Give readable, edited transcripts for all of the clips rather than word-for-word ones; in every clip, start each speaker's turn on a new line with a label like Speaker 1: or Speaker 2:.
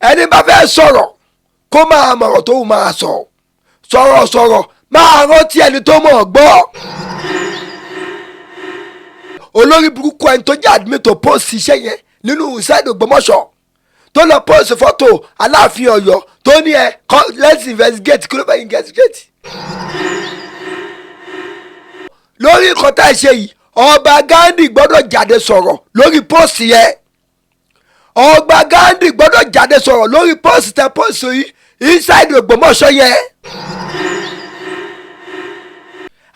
Speaker 1: Ẹni bá fẹ́ sọ̀rọ̀ kó máa mọ̀rọ̀ tó máa sọ, sọ̀rọ̀ sọ̀rọ̀ máa rántí ẹni tó mọ̀ gbọ́. Olórí burúkú ẹni tó jẹ́ admin tó post iṣẹ́ yẹn nínú inside Ògbómọ̀ṣọ́, tó lọ post fọ́tò Aláàfin Ọ̀yọ́, tó ní ẹ let's investigate. Kí ló fẹ́ investigate? Lórí nǹkan tá ẹ ṣe yìí, ọba Ghandi gbọ́dọ̀ jáde sọ̀rọ̀ lórí post yẹn. Ọba Ghandi gbọ́dọ̀ jáde sọ̀rọ̀ lórí post tẹ post yìí inside Ògbómọ̀ṣọ́ yẹn.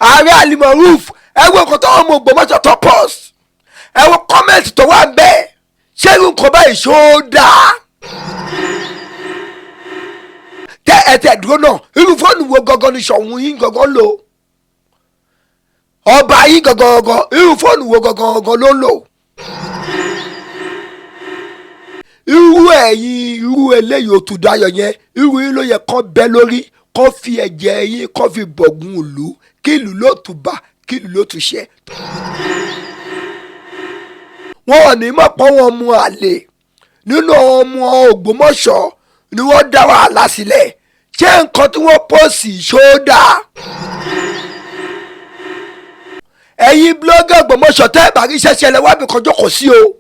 Speaker 1: Ààrẹ Alimoruf, ẹ wo nǹkan tó wọn mọ Ògbómọ̀ṣọ́ tó post, ẹ wo comment tó wà bẹ́ẹ̀. Ṣé irú nǹkan báyìí ṣó dáa? Tẹ ẹ tẹ dúró náà, irú fóònù wo gangan ni Ṣọ̀ún yín gangan lò? Ọba yín gangan gangan, irú fóònù wo gangan gangan ló ń lò? Irú ẹ̀yin, irú eléyìí Òtúndayọ̀ yẹn, irú yín ló yẹ kán bẹ́ lórí, kán fi ẹ̀jẹ̀ yín kán fi bọ̀gùn ìlú, kí ìlú ló tún bá, kí ìlú ló tún ṣe. Wọn ò ní mọ̀ pé wọ́n mú àlè nínú ọmọ Ògbómọ̀ṣọ́ ni wọ́n dá wàhálà sílẹ̀. Ṣé nǹkan tí wọ́n pọ̀sì ṣó dáa? Ẹ̀yin blogger Ògbómọ̀ṣọ́, tẹ́ ẹ̀ bá rí iṣẹ́ ṣe, ẹ lọ wábì kan jókòó sí o.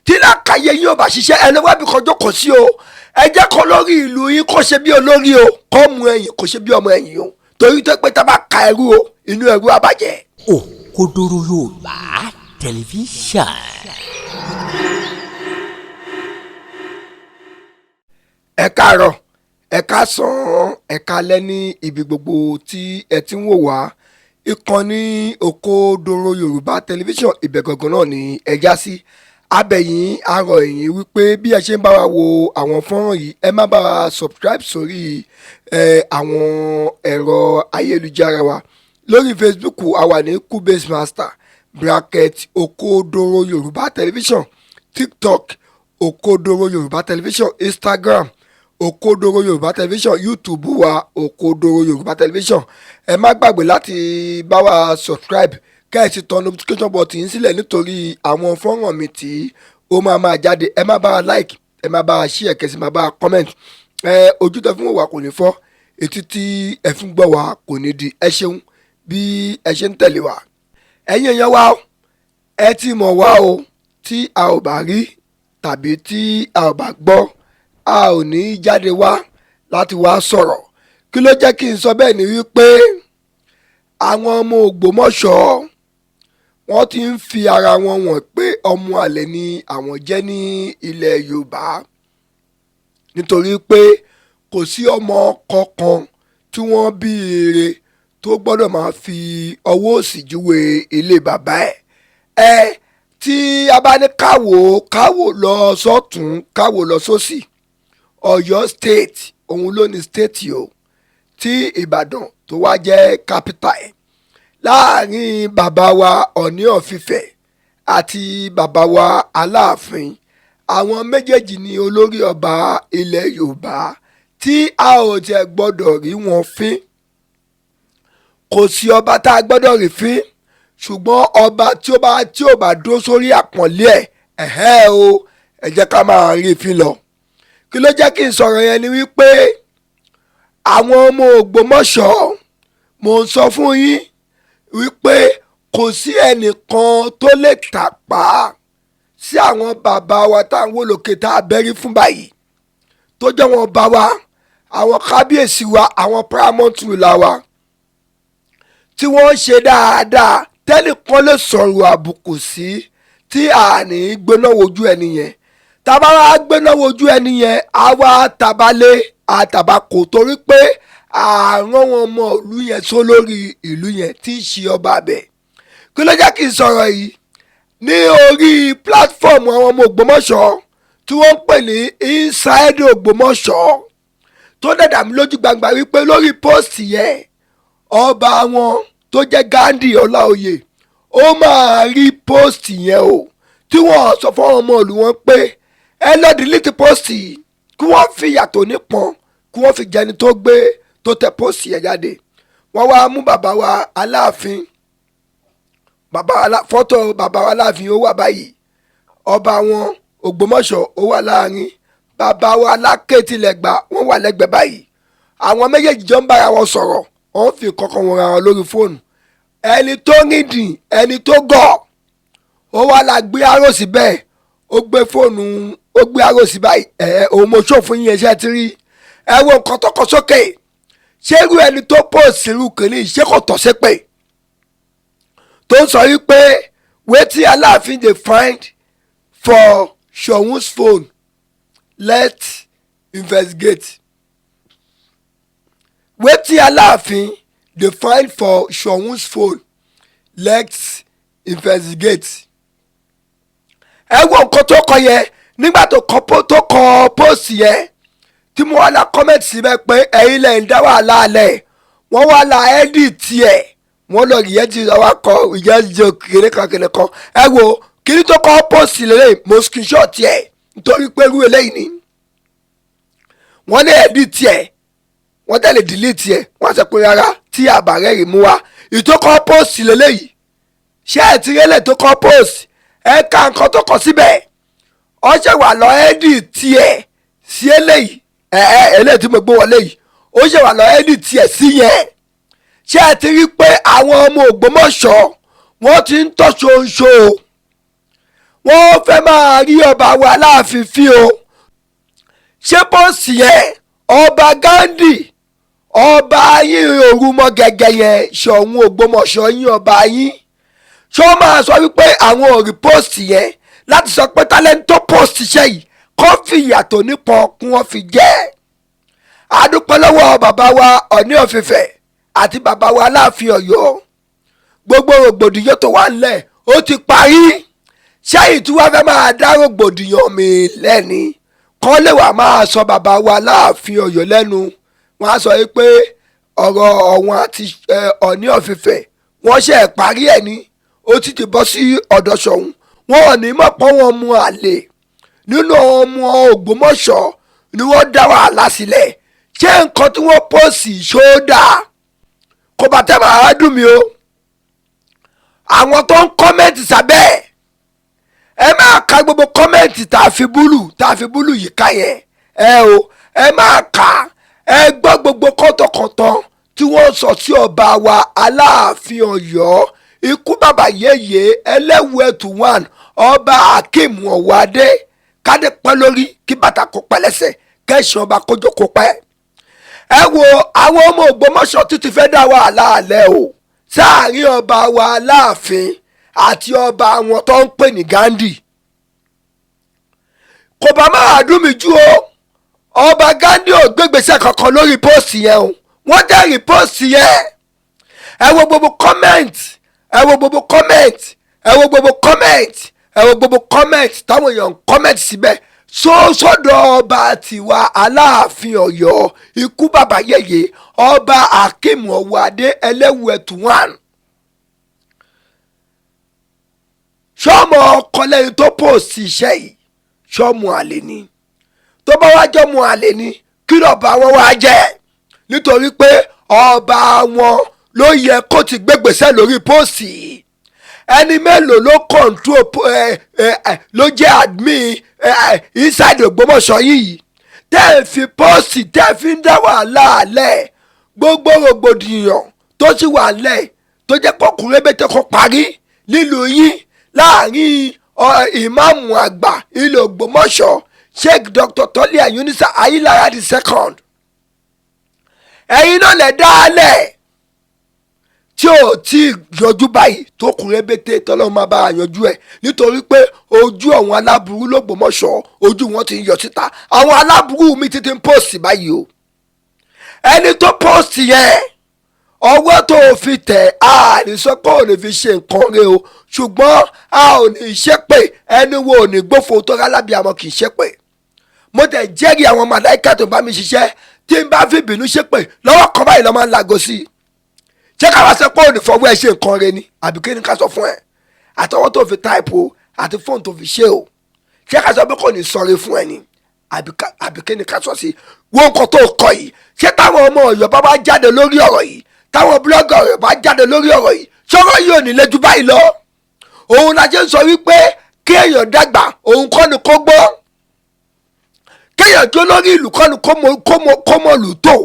Speaker 1: Tí làákàyè yín ò bá ṣiṣẹ́, ẹ lọ wábì kan jókòó sí o. Ẹ jẹ́ kó lórí ìlú yín kó ṣe bí olórí o, kó mú ẹ̀yìn kó ṣe bí ọmọ ẹ̀yìn o, torí tó pé tá a bá ka ẹrú o, inú ẹrú á bàjẹ́.
Speaker 2: Òkodoro Yorùbá Tẹlifíṣàn.
Speaker 1: Ẹ káàárọ̀, ẹ káàsán, ẹ káalẹ́ ní ibi gbogbo tí ẹ ti ń wò wá. Ìkànnì Òkodoro Yorùbá Tẹlifíṣàn, ibẹ̀ gangan náà ni ẹ já sí. Abẹ̀yìn arọ̀ ẹ̀yìn wípé bí ẹ ṣe ń bá wa wo àwọn fọ́nrán yìí, ẹ má bá wa subscribe sórí àwọn ẹ̀rọ ayélujára wa. Lórí Facebook, a wà ní Kubase Master bracket Òkodoro Yorùbá Tẹlifíṣàn, TikTok Òkodoro Yorùbá Tẹlifíṣàn, Instagram Òkodoro Yorùbá Tẹlifíṣàn, YouTube wa Òkodoro Yorùbá Tẹlifíṣàn. Ẹ má gbàgbé láti bá wa subscribe, kẹ́ ẹ sì tan notification button yín sílẹ̀ nítorí àwọn fọ́nrán mi tí ó máa máa jáde. Ẹ má bá wa like, ẹ má bá wa share, kẹ́ sì má bá wa comment. Ẹ ojú tẹ fún wa kò ní fọ́, etí tí ẹ fún gbọ́ wa kò ní di. Ẹ ṣeun bí ẹ ṣe ń tẹ̀lé wa. Ẹ̀yin èèyàn wa, ẹ ti mọ̀ wá o, tí a ò bá rí tàbí tí a ò bá gbọ́, a ò ní jáde wá láti wá sọ̀rọ̀. Kí ló jẹ́ kí n sọ bẹ́ẹ̀ ni wípé àwọn ọmọ Ògbómọ̀ṣọ́ wọ́n ti ń fi ara wọn wọ̀n pé ọmọ àlè ni àwọn jẹ́ ní ilẹ̀ Yorùbá, nítorí pé kò sí ọmọ kankan tí wọ́n bí ire tó gbọ́dọ̀ máa fi ọwọ́ òsì júwe ilé bàbá ẹ̀. Ẹ tí a bá ní káwò káwò lọ sọ́tún, káwò lọ sósì, Ọ̀yọ́ state òun ló ní state o, tí Ìbàdàn tó wá jẹ́ capital ẹ̀. Láàrin bàbá wa Ọọ̀ni of Ifẹ̀ àti bàbá wa Aláàfin, àwọn méjèèjì ni olórí ọba ilẹ̀ Yorùbá tí a ò tiẹ̀ gbọ́dọ̀ rí wọn fín. Kò sí ọba tá a gbọ́dọ̀ rí fín, ṣùgbọ́n ọba tí ó bá dúró sórí àpọ̀nlé ẹ̀, ẹ̀hẹ́ o, ẹ jẹ́ ká máa rí fín lọ. Kí ló jẹ́ kí n sọ̀rọ̀ yẹn ni wípé àwọn ọmọ Ògbómọ̀ṣọ́, mò ń sọ fún yín wípé kò sí ẹnìkan tó lè tàpá sí àwọn bàbá wa tá à ń wò lókè tá a bẹ́rí fún báyìí, tó jẹ́ wọn bá wa, àwọn kábíyèsí wa, àwọn paramount ruler wa tí wọ́n ṣe dáadáa, tẹ́nìkan lè sọ̀rọ̀ àbùkù sí tí a ní gbóná wojú ẹni yẹn. Tábà wá gbóná wojú ẹni yẹn, á wá tabalé àtàbàkò, torí pé àrùn wọn mọ ìlú yẹn só lórí ìlú yẹn tí ń ṣe ọba abẹ. Kí ló jẹ́ kí n sọ̀rọ̀ yìí? Ní orí platform àwọn ọmọ Ògbómọ̀ṣọ́ tí wọ́n ń pè ní Inside Ògbómọ̀ṣọ́, tó dẹ̀dà mí lójú gbangba wípé lórí post yẹn, ọba wọn tó jẹ́ Ghandi Ọláoyè ó máa rí post yẹn o, tí wọ́n sọ fún ọmọ ìlú wọn pé ẹ lọ delete post yìí, kí wọ́n fi yàtọ̀ nípọn, kí wọ́n fi jẹni tó gbé tó tẹ post yẹn jáde. Wọ́n wá mú bàbá wa Aláàfin, fọ́tò bàbá wa Aláàfin ó wà báyìí, ọba wọn Ògbómọ̀ṣọ́ ó wà láàrin, Bàbá wa Aláké tilẹ̀ gbà wọ́n wà lẹ́gbẹ̀ẹ́ báyìí. Àwọn méjèèjì jọ ń bára wọn sọ̀rọ̀, wọ́n fi kọ́kọ́ wọn ra wọn lórí fóònù. Ẹni tó nídìí, ẹni tó gọ̀, ó wá la gbé aró síbẹ̀, ó gbé fóònù, ó gbé aró sí báyìí. Ẹ̀ òun mo ṣòfin yẹn ṣe ti rí. Ẹ wo nǹkan tó kọ sókè. Ṣé irú ẹni tó post irú kìíní, ṣé kò tọ́ sí pé tó ń sọ wípé wetin Aláàfin dey find for Ṣọ̀ún's phone, let investigate? Wetin Aláàfin dey find for Ṣọ̀ún's phone, let's investigate. Ẹ wo nǹkan tó kọ yẹn. Nígbà tó kọ post yẹn, tí mo wá la comment síbẹ̀ pé ẹ̀yin lẹ̀ ń dá wàhálà alẹ̀, wọ́n wá la edit ẹ̀, wọ́n lọ ìyẹn ti wá kọ ìyẹn jẹ kéré kan kéré kan. Ẹ wo kí tó kọ post lélẹ̀, mo screenshot ẹ̀ nítorí pé irú eléyìí ni wọ́n lè edit ẹ̀, wọ́n tẹ̀lé delete ẹ̀. Wọ́n sọ pé rárá, tí àbàrẹ́ rì mú wa ìtókọ́ post lélẹ́yìí. Ṣé ẹ ti rélẹ̀ tó kọ́ post? Ẹ ka nǹkan tó kọ síbẹ̀. Ọ ṣe wà lọ edit ẹ̀ sí eléyìí. Ẹ ẹ eléyìí tí mo gbé wọlé yìí, ó ṣe wà lọ edit ẹ̀ sí yẹn. Ṣé ẹ ti rí pé àwọn ọmọ Ògbómọ̀ṣọ́, wọ́n ti ń tọ́ ṣoṣo, wọ́n fẹ́ máa rí ọba wa Aláàfin fí o? Ṣé post yẹn, ọba Ghandi, ọba yín òrùmọ gẹ́gẹ́ yẹn, Ṣọ̀ún Ògbómọ̀ṣọ́ yín, ọba yín, ṣé wọ́n máa sọ wípé àwọn ò rí post yẹn láti sọ pé talent tó post iṣẹ́ yìí kó fi ìyàtọ̀ nípọn kí wọ́n fi jẹ́? Adúpẹ́ lọ́wọ́ bàbá wa Ọ̀ní of Ifẹ̀ àti bàbá wa Aláàfin Ọ̀yọ́. Gbogbo rògbòdìyàn tó wà nílẹ̀, ó ti parí. Ṣẹ́yìn tí wọ́n fẹ́ máa dá rògbòdìyàn mi lẹ́ni kọ́ lè wà máa sọ bàbá wa Aláàfin Ọ̀yọ́ lẹ́nu. Wọ́n á sọ yìí pé ọ̀rọ̀ ọ̀wọ́n àti Ọ̀ní of Ifẹ̀, wọ́n ṣe parí ẹ̀ ní ó ti ti bọ́ sí ọ̀dọ̀ Ṣọ̀ún. Wọn ò ní mọ̀ pọ́n wọn mú àlè nínú ọmọ Ògbómọ̀ṣọ́ ni wọ́n dá wàhálà sílẹ̀. Ṣé nǹkan tí wọ́n post ṣódà kò bá tẹ́ màá dùn mí o? Àwọn tó ń comment sábẹ́ ẹ, máa ka gbogbo comment tá a fi blue yìí ká yẹn. Ẹ o, ẹ máa kà ẹ gbọ́ gbogbo kọ́tọ̀kọ̀tọ̀ tí wọ́n sọ sí ọba wa Aláàfin Ọ̀yọ́, ikú bàbá yéyé ẹlẹ́wù ẹ̀tù one, ọba Akeem Ọ̀wádé. Kádé pẹ́ lórí, kí bàtà kó pẹ́ lẹ́sẹ̀, kẹ́sàn ọba kójó kó pẹ́. Ẹ wo àwọn ọmọ Ògbómọ̀ṣọ́ títí fẹ́ dá wàhálà alẹ́ o sáàrin ọba wa Aláàfin àti ọba àwọn tó ń pè ní Ghandi. Kò bá máa dùn mí jù o. Ọba Ghandi ò gbégbèsè kankan lórí post yẹn o. Wọ́n dẹ̀ post yẹn. Ẹ wo gbogbo comment, ẹ wo gbogbo comment, ẹ wo gbogbo comment, ẹ wo gbogbo comment táwọn èèyàn ń comment síbẹ̀ sọ́dọ̀ ọba tiwa Aláàfin Ọ̀yọ́, ikú bàbá yèyé, ọba Akeem Ọ̀wádé ẹlẹ́wù ẹ̀tù one. Sọ́mọ ọkọ lẹ́yìn tó post iṣẹ́ yìí, sọ́mọ àlè ni? Tó bá wá jọ́mọ àlè ni, kí lọ́ba wọn wá jẹ́? Nítorí pé ọba wọn ló yẹ kó ti gbégbèsè lórí post yìí. Ẹni mélòó ló control ẹ ẹ ló jẹ́ admin ẹ inside Ògbómọ̀ṣọ́ yìí tẹ́ ẹ fi post, tẹ́ ẹ fi ń dá wàhálà alẹ́? Gbogbo rògbòdìyàn tó sì wà lẹ̀ tó jẹ́ kọkùnrin bẹ́tẹ̀ kó parí nílùú yín láàrin ìmáàmù àgbà ilẹ̀ Ògbómọ̀ṣọ́, Sheikh Dr. Tọ́lé Yunusa Ayilara the second, ẹ̀yin náà lẹ̀ dá a lẹ̀ tí ò tí ì yanjú báyìí, tó kún rébété tọ́lọ́run máa bá a yanjú ẹ̀, nítorí pé ojú àwọn aláburú l'Ógbómọ̀ṣọ́, ojú wọn ti ń yọ síta. Àwọn aláburú mi ti ń post báyìí o. Ẹni tó post yẹn, ọwọ́ tó o fi tẹ̀ á ní sọ pé ò ní fi ṣe nǹkan rẹ o, ṣùgbọ́n a ò ní ṣépè. Ẹni wo ò ní gbófo tó rálábìàmọ́ kì í ṣépè. Mo tẹ̀ jẹ́rìí àwọn màláìka tó bá mi ṣiṣẹ́, tí n bá fi bínú ṣépè lọ́wọ́ kan báyìí lọ́ máa ń lago sí i. Ṣé ká wá sọ pé ò ní fọwọ́ ẹ ṣe nǹkan rẹ ni, àbí kí ni ká sọ fún ẹ? Àtọwọ́ tó fi type o, àti fóònù tó fi ṣe o, ṣé ká sọ pé kò ní sọrí fún ẹ ni, àbí kí ni ká sọ sí wo nǹkan tó kọ yìí? Ṣé táwọn ọmọ Ọ̀yọ́ bá bá jáde lórí ọ̀rọ̀ yìí, táwọn blogger Ọ̀yọ́ bá jáde lórí ọ̀rọ̀ yìí, ṣọ́rọ̀ yìí ò ní lẹ́jú báyìí lọ? Òun la ṣe ń sọ wípé kí èèyàn dàgbà, òun kọ́ ni kó gbọ́. Kéèyàn jó lórí ìlú kọ́ni kó mọ lù tó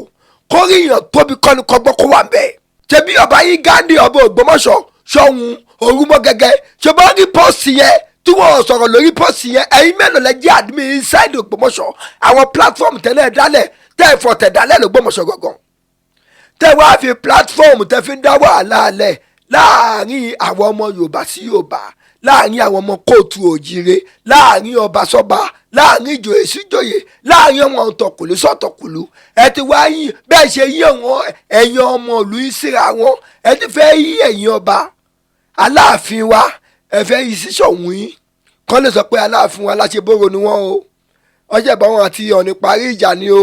Speaker 1: kó rí èèyàn tóbi kọ́ni kọ́gbọ́n kó wà ń bẹ̀. Ṣebí ọba yín Ghandi, ọba Ògbómọ̀ṣọ́, Ṣọ̀ún Òrùmọ̀gẹ́gẹ́, ṣe bá rí post yẹn tí wọ́n sọ̀rọ̀ lórí post yẹn? Ẹ̀yin mélòó lẹ jẹ́ admin inside Ògbómọ̀ṣọ́, àwọn platform tẹ́lẹ̀ dálẹ̀, tẹ́ ẹ̀ fọ̀tẹ̀ dálẹ̀ l'Ògbómọ̀ṣọ́ gangan, tẹ́ wá fi platform tẹ́ fi ń dá wàhálà lẹ̀ láàrin àwọn ọmọ Yorùbá sí Yorùbá, láàrin àwọn ọmọ kóòtù òjìire, láàrin ọba sọba, láàrin ìjòyè síjòyè, láàrin ọmọ ọ̀tọ̀kùlú sọ̀tọ̀kùlú? Ẹ ti wá yín bẹ́ẹ̀ ṣe yí àwọn ẹ̀yin ọmọ ìlú yín síra wọn. Ẹ ti fẹ́ yí ẹ̀yin ọba Aláàfin wa, ẹ fẹ́ yí sí Ṣọ̀ún yín kọ́ lè sọ pé Aláàfin wa láṣẹ bóró ni wọ́n o. Ọjọ́ ìbá wọn àti Ọ̀ọ̀ni parí ìjà ni o.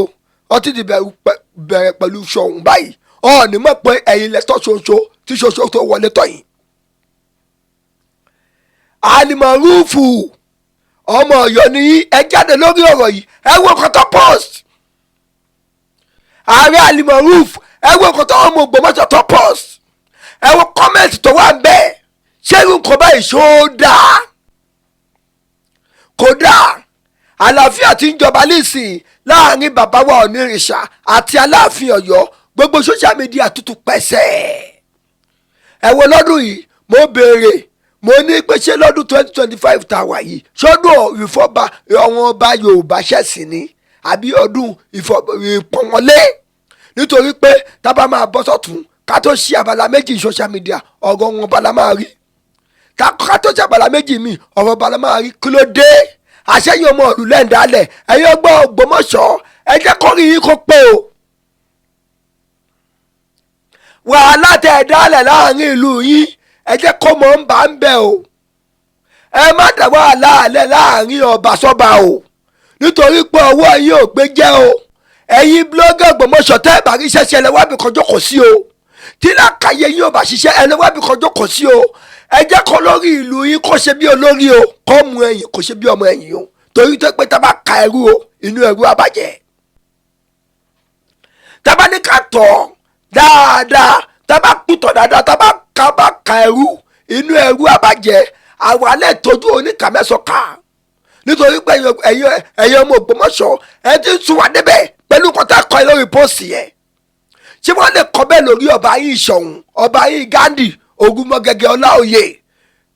Speaker 1: Wọ́n ti bẹ̀rẹ̀ pẹ̀lú Ṣọ̀ún báyìí. Ọ̀ọ̀ni mọ̀ pé ẹ̀yin lẹ́tọ́ ṣoṣo tí ṣoṣo tó wọlé tọ̀ yìí. Alimọ̀rúfù, ọmọ Ọ̀yọ́ ni ẹ jáde lórí ọ̀rọ̀ yìí. Ẹ wo nǹkan tó post, ààrẹ Alimọ̀rúfù. Ẹ wo nǹkan tó ọmọ Ògbómọ̀ṣọ́ tó post. Ẹ wo comment tó wà bẹ́ẹ̀. Ṣé irú nǹkan báyìí ṣó dáa? Kò dáa. Àlàáfíà tí ń jọba nísìnyí láàrin bàbá wa Onírìṣà àti Aláàfin Ọ̀yọ́, gbogbo social media tútù pẹ̀sẹ̀. Ẹ wo lọ́dún yìí, mo béèrè, mo ní pé ṣé lọ́dún 2025 tá a wà yìí, ṣọ́dún ìfọba àwọn ọba Yorùbá ṣẹ̀sìn ni àbí ọdún ìpọ̀nwọlé? Nítorí pé tábà máa bọ́ sọ̀tún, ká tó ṣí abala méjì social media, ọ̀rọ̀ wọn bala máa rí. Ká tó ṣí abala méjì mi, ọ̀rọ̀ bala máa rí. Kí ló dé? Àṣẹyìn ọmọ ìlú lẹ́ǹdálẹ̀, ẹ̀yin ọgbọ́n Ògbómọ̀ṣọ́, ẹ jẹ́ kó rí yín kó pé o. Wàhálà tẹ̀ ẹ̀ dálẹ̀ láàrin ìlú yín, ẹ jẹ́ kó mọ̀ ń bá ń bẹ̀ o. Ẹ má dá wàhálà alẹ́ láàrin ọba sọ́ba o, nítorí pé ọwọ́ yín ò gbé jẹ́ o. Ẹ̀yin blogger Ògbómọ̀ṣọ́, tẹ́ ẹ̀ bá rí iṣẹ́ ṣe, ẹ lọ wábì kan jókòó sí o. Tí làkàyè yín ò bá ṣiṣẹ́, ẹ lọ wábì kan jókòó sí o. Ẹ jẹ́ kó lórí ìlú yín kó ṣe bí olórí o, kó mú ẹ̀yìn kó ṣe bí ọmọ ẹ̀yìn o, torí tó pé tá bá ka ẹrú o, inú ẹrú á bàjẹ́. Tá bá ní ká tọ̀ dáadáa, tá bá pìtọ̀ dáadáa, tá bá ká bá ka ẹrú, inú ẹrú á bàjẹ́. Àwọn alẹ́ tójú oníkàmẹ́sọ̀ ká, nítorí pé ẹ̀yin ọmọ Ògbómọ̀ṣọ́, ẹ ti ń sún wa débẹ̀ pẹ̀lú kọ́tà kọ́ ẹ lórí post yẹn. Ṣé wọ́n lè kọ́ bẹ́ẹ̀ lórí ọba yìí Ṣọ̀ún, ọba yìí Ghandi Ògúnmọ́gẹ́gẹ́ Ọláòyè?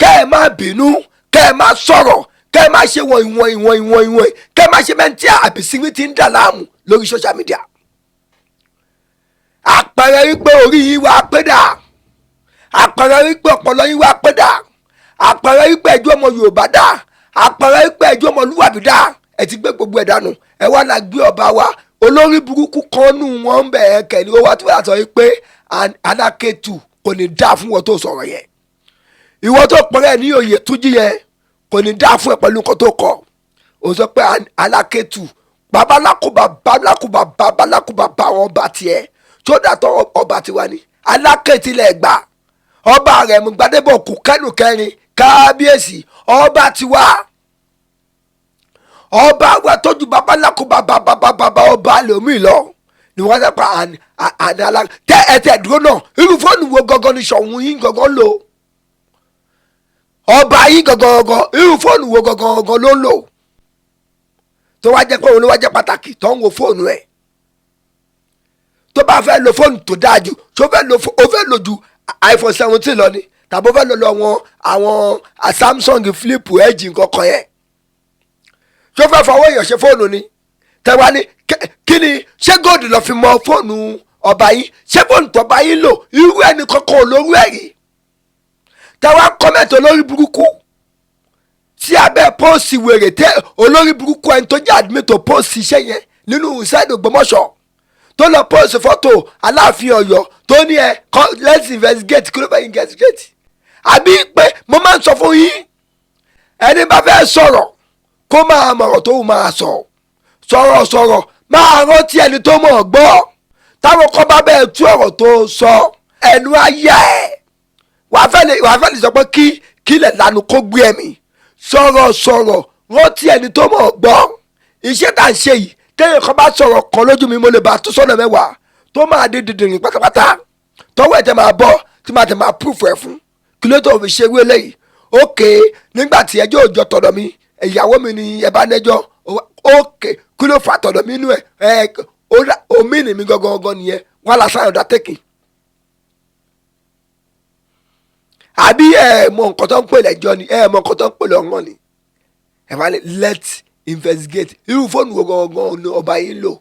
Speaker 1: Kẹ́ ẹ má bínú, kẹ́ ẹ má sọ̀rọ̀, kẹ́ ẹ má ṣe wọ̀n ìwọ̀n ìwọ̀n ìwọ̀n ìwọ̀n, kẹ́ ẹ má ṣe mẹ́ntí àbísíwí tí ń dà láàmú lórí social media. Àpẹẹrẹ wípé orí yín wá pé dà, àpẹẹrẹ wípé ọpọlọ yín wá pé dà, àpẹẹrẹ wípé ẹjọ́ ọmọ Yorùbá dà, àpẹẹrẹ wípé ẹjọ́ ọmọlúwàbí dà, ẹ ti gbé gbogbo ẹ̀ dànù. Ẹ wá la gbé ọba wa olórí burúkú kan nù wọ́n ń bẹ̀ ẹ́ kẹ́ ni ó wá tó yàtọ̀ wípé Alákẹ́tù kò ní dá fún wọn tó sọ̀rọ̀ yẹn. Ìwọ tó pọ̀rẹ́ ní òye túnjí yẹn, kò ní dá fún ẹ pẹ̀lú nǹkan tó kọ. Ó sọ pé Alákẹ́tù babalákùbà babalákùbà babalákùbà bá wọn bá tiẹ̀ tó dàtọ̀ ọba tiwa ni Alákẹ́tì lẹ̀ gbà. Ọba rẹ̀ mú Gbadébọ̀ kù kẹ́nu kẹrin kábíyèsí ọba tiwa, ọba wa tójú babalákùbà bàbàbàbà ọba lèmi lọ ni wọ́n sẹ́pà àná alá tẹ ẹ tẹ dúró náà. Irú fóònù wo gangan ni Ṣọ̀ún yín gangan lò? Ọba yín gangan gangan, irú fóònù wo gangan gangan ló ń lò tó wá jẹ́ pé òun ló wá jẹ́ pàtàkì tó ń wo fóònù ẹ̀? Tó bá fẹ́ lo fóònù tó dáa jù, tó fẹ́ lo, ó fẹ́ lo ju iPhone 17 lọ ni, tàbí ó fẹ́ lo àwọn Samsung Flip Edge nǹkan yẹn, tó fẹ́ fọwọ́ èèyàn ṣe fóònù ni? Tẹwa ni kí ni? Ṣé gold lọ fi mọ fóònù ọba yín? Ṣé fóònù tọba yín lò, irú ẹni kankan ò lórú ẹ̀ rí? Tẹwa comment olórí burúkú tí abẹ́ post wèrè tẹ olórí burúkú ẹni tó jẹ́ admin tó post iṣẹ́ yẹn nínú side Ògbómọ̀ṣọ́, tó lọ post fọ́tò Aláàfin Ọ̀yọ́, tó ní ẹ let's investigate. Kí ló fẹ́ investigate? Àbí pé mo máa ń sọ fún yín, ẹni bá fẹ́ sọ̀rọ̀, kó máa mọ̀rọ̀ tó máa sọ. Sọ̀rọ̀ sọ̀rọ̀, máa rántí ẹni tó mọ̀ gbọ́. Táwọn kan bá bẹ́ẹ̀ tú ọ̀rọ̀ tó sọ, ẹnu ayé ẹ̀ wàá fẹ́ lè sọ pé kí kílẹ̀ lanu kó gbé ẹ̀mí. Sọ̀rọ̀ sọ̀rọ̀, rántí ẹni tó mọ̀ gbọ́. Iṣẹ́ tá à ń ṣe yìí, téèyàn kan bá sọ̀rọ̀ kan lójú mi, mo lè bá tó sọ̀nà 10 tó máa dé dìndìnrín pátápátá, tọwọ́ ẹ̀ tẹ́ máa bọ́, tí máa tẹ̀ máa proof ẹ̀ fún kí ló tó fi ṣe ewé eléyìí. Ókè, nígbà tí ẹjọ́ òjò tọ̀dọ̀ mi, ìyàwó mi ni ẹ bá nẹjọ́. Ókè, kí ló Kí ló fà tọ̀dọ̀ mi inú ẹ̀? Ẹ omi ni mi gangan gangan nìyẹn wọ́n á la sáyọ̀ dá tẹ́kì. Àbí ẹ mọ nǹkan tó ń pè lẹ́jọ́ ni, ẹ mọ nǹkan tó ń pè lọ́rùn ni. Ẹ wá ní let investigate. Irú fóònù wo gangan ni ọba yín ń lò?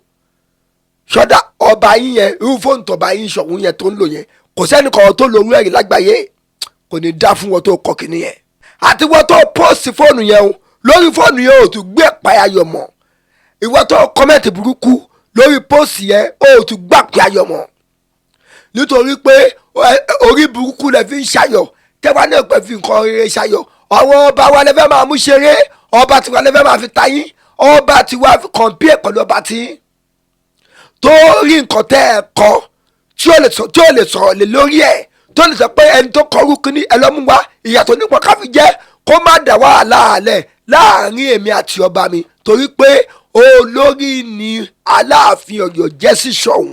Speaker 1: Sọdá ọba yín yẹn, irú fóònù tọba yín Ṣọ̀ún yẹn tó ń lò yẹn, kò sẹ́ni kan tó lo orú ẹ̀rí lágbàáyé. Kò ní dá fún wọn tó kọ kìíní yẹn àti wọn tó post fóònù yẹn o. Lórí fóònù yẹn, ò tún gbé ẹ̀pá ayọ̀ mọ́. Ìwọ tó comment burúkú lórí post yẹn, ò tún gbà pé ayọ̀ mọ́, nítorí pé orí burúkú lẹ fi ń ṣayọ̀. Tẹ́wá náà pẹ̀ fi nǹkan rere ṣayọ̀. Àwọn ọba wa lẹ fẹ́ máa mú ṣeré, ọba tiwa lẹ fẹ́ máa fi ta yín, ọba tiwa compare pẹ̀lú ọba tí tó rí nǹkan tẹ́ ẹ kọ, tí ó lè sọ, tí ó lè sọ̀rọ̀ lé lórí ẹ̀, tó lè sọ pé ẹni tó kọrú kínní ẹ lọ́mú wa. Ìyàtọ̀ nípa káfí jẹ́ kó má dà wàhálà àlẹ̀ láàrin èmi àti ọba mi, torí pé olórí ni Aláàfin Ọ̀yọ́ jẹ́ sí Ṣọ̀ún.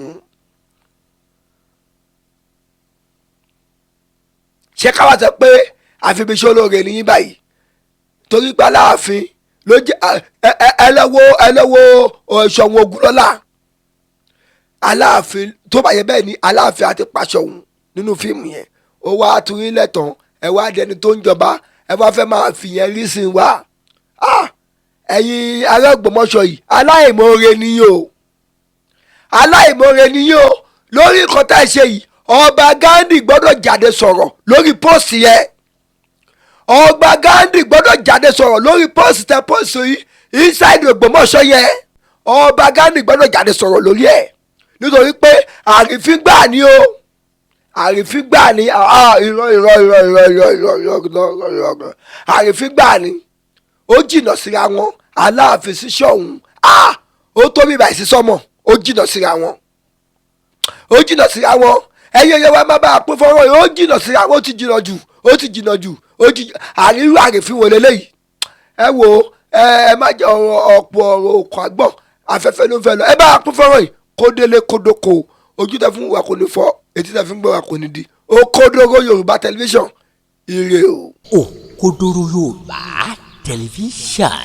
Speaker 1: Ṣé káwá sọ pé àfibíṣẹ́ olóore ní yín báyìí, torí pé Aláàfin ló jẹ́? Ẹ lọ́wọ́ Ṣọ̀ún Ògúnlọ́lá, Aláàfin tó bá yẹ bẹ́ẹ̀ ni Aláàfin àti pàṣọ̀hún nínú fíìmù yẹn. Ó wá tún ilẹ̀ tán, ẹ wá dẹni tó ń jọba, ẹ wá fẹ́ máa fìyẹn rí sí wa. Ẹ̀yin ará Ògbómọ̀ṣọ́ yìí, aláìmoore ni yín o, aláìmoore ni yín o. Lórí nǹkan tá ẹ ṣe yìí, ọba Ghandi gbọ́dọ̀ jáde sọ̀rọ̀ lórí post yẹn. Ọba Ghandi gbọ́dọ̀ jáde sọ̀rọ̀ lórí post tẹ post yìí inside Ògbómọ̀ṣọ́ yẹn. Ọba Ghandi gbọ́dọ̀ jáde sọ̀rọ̀ lórí ẹ̀, nítorí pé àrífín gbà ni o, àrífín gbà ni. Irọ́, irọ́, irọ́, irọ́, irọ́, irọ́, irọ́, irọ́, irọ́, irọ́, àrífín gbà ni. Ó jìnnà síra wọn. Aláàfin sí Ṣọ̀ún, ó tó bíbà sí sọmọ, ó jìnnà síra wọn, ó jìnnà síra wọn. Ẹyẹ ẹyẹ wa má bàa pín fọwọ́ yìí. Ó jìnnà síra wọn, ó ti jìnnà jù, ó ti jìnnà jù, ó ti àrírú. Àrífín wo leléyìí? Ẹ wo, ẹ má jẹ ọ̀rọ̀ ọ̀pọ̀ ọ̀rọ̀ òkò àgbọ̀n, afẹ́fẹ́ ló ń fẹ́ lọ. Ẹ bá a pín fọwọ́ yìí kó délé kó dóko. Ojú tẹ fún wa kò ní fọ́, etí tẹ fún gbọ́ wa kò ní di. Òkodoro Yorùbá Tẹlifíṣàn, ire o.
Speaker 2: Òkodoro Yorùbá Tẹlifíṣàn.